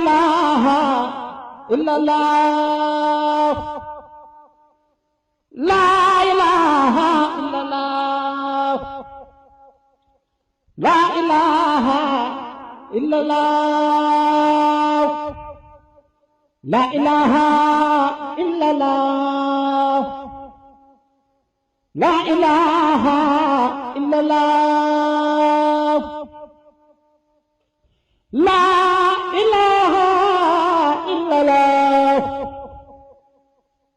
إله إلا الله لا إله إلا الله لا إله إلا الله لا إله إلا الله لا إله إلا الله لا إله إلا الله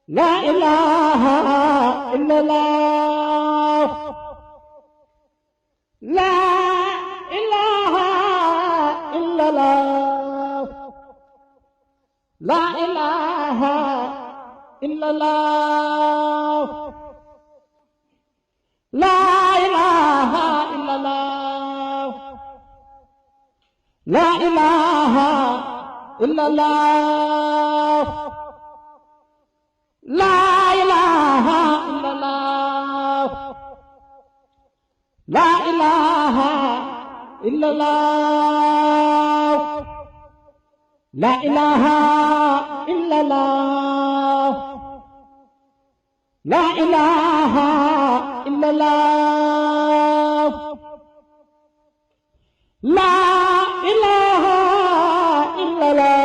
لا إله إلا الله لا إله إلا الله لا إله إلا الله لا إله إلا الله لا إله إلا الله لا إله إلا الله لا إله إلا الله لا إله إلا الله لا إله إلا الله لا إله إلا الله لا إله إلا الله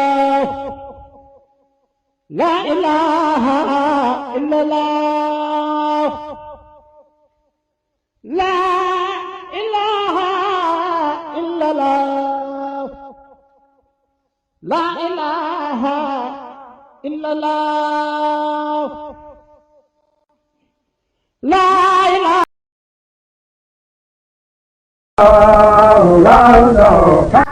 لا إله إلا الله لا إله إلا الله لا إله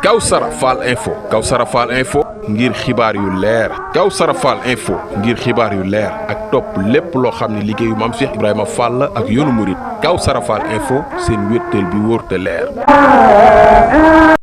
Kawsara Fall info Kawsara Fall info ngir xibaar yu leer Kawsara Fall info ngir xibaar yu leer ak topp lépp loo xam ne liggéeyu Maam Cheikh Ibrahima Fall ak yoonu murit Kawsara Fall info seen wéttal bi wóor te leer